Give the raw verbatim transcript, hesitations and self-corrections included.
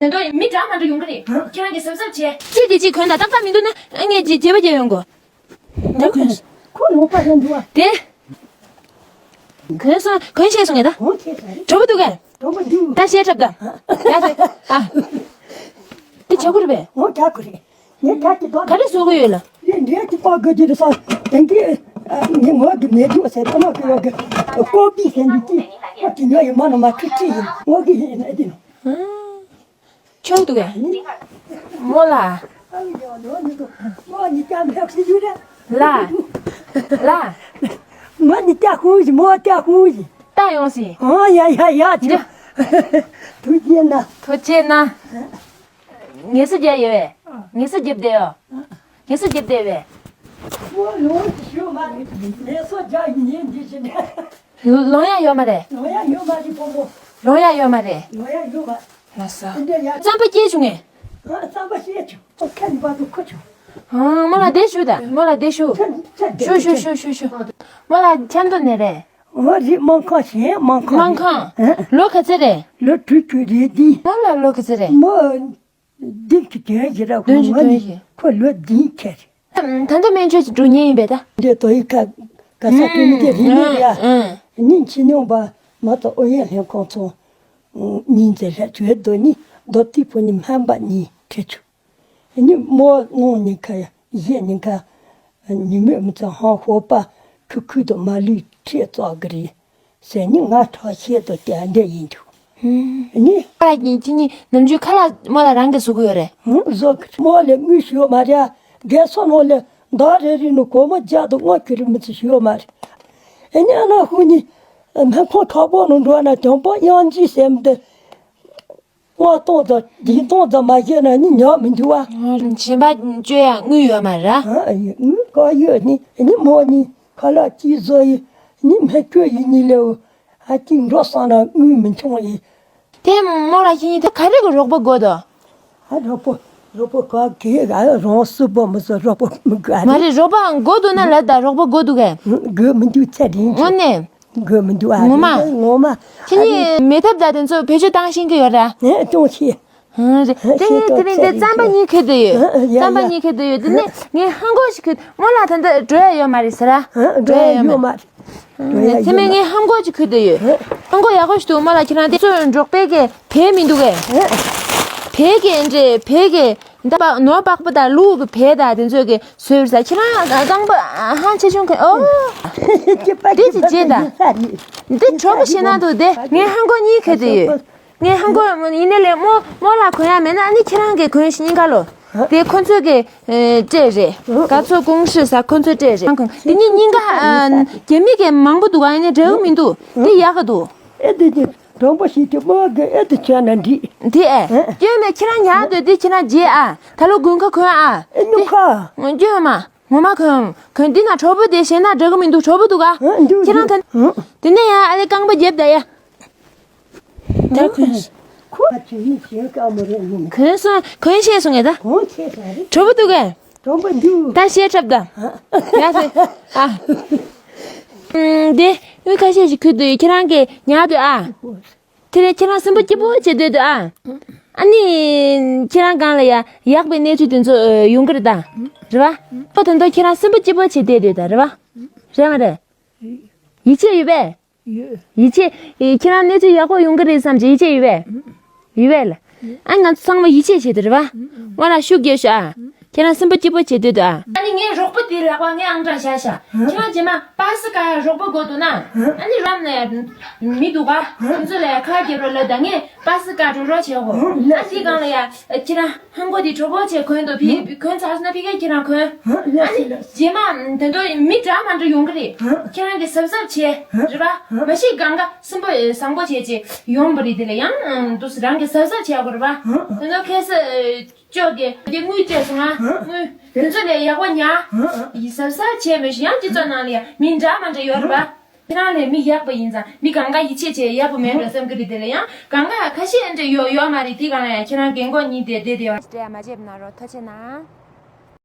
དེ་ཚོ་མི་འདྲ་མ་འདྲ་ཡོང་གི་རེད། ཁྱེད་རང་གིས་གཟབ་གཟབ་བྱས། ཅི་དེ་ཅི་གོན་དང་ཏག་ཏག་མི་འདུག་ན་ངས་ཅི་བྱེད་པ་བྱེད་ཡོང་གོ། ད་གོན། ཁོ་ལོག་པ་རེད་འདུག་ཨ། དེ། གོན་སོང་གོན་ཤེས་སོང་ངས་ད། གོན་ཤེས་སོང་རེད། གྲོགས་པོ་འདུག་གས། གྲོགས་པོ་འདུག་ད་བཤད་གྲབས་ད། ཡ་ད། ཨ། དེ་བྱ་དགོས་རེད་པས། འོ་བྱ་དགོས་རེད། ངས་ད་ཅི་པ། ག་རེ་བཟོ་གི་ཡོད་ལ། ལས་འབྲས་ཀྱི་པ་དགོས་ཀྱི་རེད་ས། དེང་གི་ངས་ངོ་གི་མེད་འདུག་ཟེར་ཐ་མ་གི་ཡོད་གི། ཀོ་པི་ཟེར་འདུག་ཅི། ཁོ་དེ་འདྲ་ཡོད་མ་ནོ་མ་ཁྲིག་ཁྲིག་ཡིན་ངོ་གི་ཡིན་ཨེ་དེ་ནོ། ཆོག་འདུག་གས། མོ་ལ། ལ། ལ། མོ་ནི་ཀྱ་ཧུང་ཞི་མོ་ཀྱ་ཧུང་ཞི། ལྟ་ཡོང་སི། ཨོ་ཡ་ཡ་ཡ་ཆོག་ཐུགས་རྗེ་གནང་། ཐུགས་རྗེ་གནང་། ངལ་གསོ་རྒྱག་ཡོད་པས། ངལ་གསོ་རྒྱབ་བསྡད་ཡོད། ངལ་གསོ་རྒྱབ་བསྡད་ཡོད་པས། མོ་ལོང་ཞི་ཞུ་མ་རེད། ངལ་གསོ་རྒྱག་ཡིན་ཡིན་འདི་ཞི་ནས། ལོང་ཡ་ཡོད་མ་རེད། ལོང་ཡ་ཡོད་མ་རེད་པོ་མོ། ལོང་ཡ་ཡོད་མ་རེད། ལོང་ཡ་ཡོད་མ། ལགས་སོ། འདི་ཡ། རྩམ་པ་སྐྱེས་བྱུང་ངས། ཨ་རྩམ་པ་སྐྱེས་བྱུང་། ཨོ་ཁ་ནི་བ་དུ་ཁུ་བྱུང་། ཨ་མོ་ལ་བསྡད་ཞུ་ད། མོ་ལ་བསྡད་ཞུ། ཁ་ནི་ཁ་བསྡད་ཞུ་ཞུ་ཁ་ཞུ་ཞུ་ཞུ། མོ་ལ་ཆབ་མདོ་ནས་རེད། ཨོ་རི་སྨར་ཁམས་ཞེས་སྨར་ཁམས་སྨར་རེད། ཁམས། ཨ། ལོ་ག་ཚོད་རེད། ལོ་དྲུག་ཅུ་རེད་འདི། མོ་ལ་ལོ་ག་ཚོད་རེད། མོ། བདུན་ཅུ་དོན་བཞི་ར། བདུན་ཅུ་དོན་བཞི། ཁོ་ལོ་བདུན་ཁྱེར། ད་ལྟ་སྨན་བཅོས་ཀྱི་འགྲོ་མཁན་ཡིན་པས་ད། འདི་དོ་ཡི་ཁ་ག་ས་ཀུན་མི་དེ་རིང་ནས་ཡ། ཨང་། ཉིན་ཕྱི་ནང་པ་མ་གཏོགས་ཨོ་ཡན་ལྷན་ཁང་ཚོ་ཉིན་མཛད་ལྷ་བཅོས་རྡོ་ནི་རྡོ་ཏི་ཕོ་ནི་སྨན་པ་གཉིས་ཁྲིད་ཆུ། ནི་མོ་ནང་ནི་ཁ་གཞས་ནི་ཁ། ཉི་མའི་མི་ཚང་ཧང་ཧོ་པ་ཁུ་ཁུ་དུ་མ་ལུས་ཁྲིད་བཙོག་གི་རེད། ཟེར་ནི་ང་ཁྲག་ཤེད་དུ་དེ་འདྲ་ཡིན་འདུག་ནི། ཁ་ལག་ཅིག་ནི་ནམ་རྒྱུན་ཁ་ལག་མོ་ལ་རང་གིས་བཟོ་གི་ཡོད་རེད། ཧུམ། བཟོ་གི་མོ་ལས་དངུལ་ཞུ་མ་རེད། རྒན་སོ་ནོ་ལས་ཟླ་རེ་རེ་ནི་སྒོར་མོ་བརྒྱ་དང་ལྔ་ཁྱེར་མི་ཚེ་ཞུ་མ་རེད། ཨེ་ནི་ཨ་ན་ཧུ་ནི་སྨན་ཁང་དྲག་པོ་ནང་འགྲོ་ན་དང་པོ་དབྱང་ཅི་ཟེར་མི་འདི། ལྔ་སྟོང་དང་བདུན་སྟོང་ཙམ་མ་བཞེས་ན་ནི་ཉག་མི་འདུག་བ། གཞན་པ་བཅོས་ཡ་དངུལ་ཡོད་མ་རེད། ཨ་ཡི་དངུལ་ག་ཡོད་ནི་ནི་མོ་ནི་ཁ་ལག་ཅི་བཟོ་ཡི་ནི་སྨན་བཅོས་ཡི་ནི་ལེའུ་ཨ་ཅི་འགྲོ་སོང་ན་དངུལ་མི་འཁྱོངས་ཡི། དེ་མོ་ལ་ཤེས་ཡིན་དེ་ག་རེ་གི་རོགས་པ་དགོས་དོ། ཨ་རོགས་པ་རོགས་པ་ག་གི་ཨ་རང་སུ་པོ་མི་བཟོ་རོགས་པ་མི་དགོས་ཨ་མ་ནི། རེད་རོགས་པ་དགོས་འདུག་ན་ལབ་ད་རོགས་པ་དགོས་འདུག་གས། དགོས་མི་འདུག་ཚེ་རིང་ཆེ། དངོས་གནས། དགོས་མི་འདུག་ཨ། ངོ་མ། ངོ་མ། ཁྱེད་གཉིས་མེ་ཐབ་དང་དེ་ཚོ་བེད་སྤྱོད་བཏང་ཤེས་ཀྱི་ཡོད་ར། ཨེ་ཅུང་ཤེས། ཨ་རེད། དེ་ངས་དེ་རིང་དེ་རྩམ་པ་གཉིས་ཁྱེར་དུ་ཡོད། ཨ་ཡ་རྩམ་པ་ཡ། གཉིས་ཁྱེར་དུ་ཡོད། དེ་ནས་ངས་ཧམ་གོ་ཞིག་ཁྱེར། མོ་ལ་ད་ལྟ་འགྲོ་ཡ་ཡོད་མ་རེད་ཟེར་ར། ཨ་འགྲོ་ཡ་ཡོད་མ་རེད། དེ་མིན་ངས་ཧམ་གོ་ཅིག་ཁྱེར་དུ་ཡོད། ཧམ་གོ་ཡག་པོ་ཞིག་འདུག་མོ་ལ་ཁྱེད་རང་དེ་ཚོ་འབྲོག་པའི་གི་བལ་མི་འདུག་གས། བལ་གི་འདྲེ་བལ་གི་ད་པ་ནོར་པགས་པ་དང་ལུག་གི་བལ་དང་དེ་ཚོ་གི་བཟོས་ས། ཁྱེད་རང་རྐང་པ་ཧང་ཆེ་ཆུང་གི་ཨོ། དེ་ཅི་བྱེད་ད། འདི་གྲོགས་པོ་ཤེས་ན་འདུག་དེ་ངས་ཧང་གོ་གཉིས་ཁྱེར་དུ་ཡོད། ངས་ཧང་གོ་ཡིན་ནའི་ལས་མོ་མོ་ལ་གོན་ཡ་མེད་ན་ཨ་ནི་ཁྱེད་རང་གིས་གོན་ཤིག་སྙིང་ག་ལོ། དེ་ཁོ་ཚོས་གི་སྤྲད་རེད། ག་ཚོད་གོང་ཧྲི་ས་ཁོ་ཚོས་སྤྲད་རེད། དེ་ནི་སྙིང་ག་རྒྱ་མི་གི་མང་པོ་འདུག་ཨ་ནི་འདྲ་གི་མི་འདུག་དེ་ཡག་གི་འདུག་ཨེ་དེ་དེ་གྲོགས་པོ་ཞིག་དེ་མོ་གི་ཨེ་དེ་བྱས་ན་འགྲིག་དེ་ཨེ་སྐྱོན་མེད་ཁྱེད་རང་ཉག་དུས་དེ་ཁྱེད་རང་རྗེས་ཨ་ད་ལོ་དགུན་ཁ་གོན་ཨ། ཨེ་ནུ་ཁ། སྐྱོན་མ། ངོ་མ་གོན། གོན་འདི་ན་གྲོགས་པོ་དེ་ཞེད་སྣང་འདྲ་གི་མི་འདུག་གྲོགས་པོ་འདུག་ག་ཨ་འདུག་ཁྱེད་རང་ད། འདུག་དེ་ནས་ཡང་ཨ་ལེ་རྐང་པ་རྒྱབ་ད་ཡ། ད་གོན། ཁོ་ཨ་ཅི་ནི་ཞེས་ཀ་མོ་རེ་ཡིན། གོན་སོང་གོན་ཤེས་སོང་ངས་ད། གོན་ཤེས་སོང་རེད། གྲོགས་པོ་འདུག་གས། གྲོགས་པོ་འདུག་ད་བཤད་ཁྲབ་ད། ཡ་ཟེ། ཨ། དེ་དངུལ་ཁ་ཤས་ཤིག་ཁུར་དུ་ཡོད། ཁྱེད་རང་གིས་ཉར་དུ་ཨ། དེ་ནས་ཁྱེད་རང་སེམས་པ་སྐྱིད་པོ་བྱེད་སྡོད་དུ་ཨ། ཨ་ནི། ཁྱེད་རང་སྒང་ལ་ཡ་ཡག་པའི་གནས་ཚུལ་དེ་ཚོ་ཡོང་གི་རེད་ད། རེད་བ། ཨོ་ད་དུང་ཁྱེད་རང་སེམས་པ་སྐྱིད་པོ་བྱེད་བསྡད་དུས་ད་རེད་བ། རེད་མ་རེད། ཡིད་ཆེས་ཡོད་པས། ཡིད་ཆེས། ཁྱེད་རང་གནས་ཚུལ་ཡག་པོ་ཡོང་གི་རེད་བསམ་གྱི་ཡིད་ཆེས་ཡོད་པས། ཡོད་པས་ལ། ཨ་ང་ཚོ་ཚང་མ་ཡིད་ཆེས་བྱེད་དུ་རེད་བ། ང་ལ་ཤུགས་རྒྱབ་ཤོག་ཨ། ཁྱེད་རང་སེམས་པ་སྐྱིད་པོ་བྱེད་སྡོད་དུ་ཨ། ཨ་ནི་ངའི་རོགས་པ་དེའི་ལག་པ་ངས་ཨང་གྲངས་བཞག་ཤག་ཁྱེད་རང་རྗེས་མ་པ་སི་ཀ་ཡ་རོགས་པ་དགོས་འདུག་ན། ཨ་ནི་རམ་ནས་མི་འདུག་ག་དེ་ཚོ་ལ་ཡ་ཁ་རྒྱབ་རོགས་ལབ་ད་ངས་པ་སི་ཀ་འགྲོ་རོགས་བྱེད་གོ་ཨ་དེའི་སྒང་ལ་ཡ་ཁྱེད་རང་ཧང་གོ་དེ་གྲོགས་པོ་བྱས་གོན་འདུག་ཕི་གོན་ཚར་སོང་ན་ཕི་ཀ་ཁྱེད་རང་གོན། ཨ་ནི་རྗེས་མ་དེ་ཚོ་མི་འདྲ་མ་འདྲ་ཡོང་གི་རེད། ཁྱེད་རང་གིས་གཟབ་གཟབ་བྱས་རེད་བ། མ་གཞི་སྒང་ག་སེམས་པ་བཟང་པོ་བྱས་བྱས་ཡོང་བ་རེད། དེ་ལ་ཡང་འདུག་སེ་རང་གིས་གཟབ་གཟབ་བྱས་དགོས་རེད་བ། དེ་ཚོ་ཁ་སང་ཅོག་གི་དེ་དངུལ་སྤྲད་སོང་ང་། དངུལ་དེ་ཚོ་ལས་ཡག་པོ་ཉར། ཡིས་གཟབ་གཟབ་བྱས་མི་ཤེས་ཡང་སྤྱི་ཚོགས་ནང་ལ་ཡ་མི་འདྲ་མ་འདྲ་ཡོད་རེད་བ། ཁྱེད་རང་ལས་མི་ཡག་པ་ཡིན་ཙང་མི་གང་ག་ཡིད་ཆེས་བྱས་ཡག་པོ་མེད་འགྲོ་བསམ་གི་རེད། དེ་ལ་ཡང་གང་ག་ཁ་ཤས་འདྲ་ཡོད་ཡོད་མ་རེད། དེ་གང་ལ་ཡང་ཁྱེད་རང་རྒན་གོག་གཉིས་དེ་བསྡད་དེ་ཡོད། སྤྲད་ཡ་མ་བརྗེད་གནང་རོགས། ཐུགས་རྗེ་གནང་།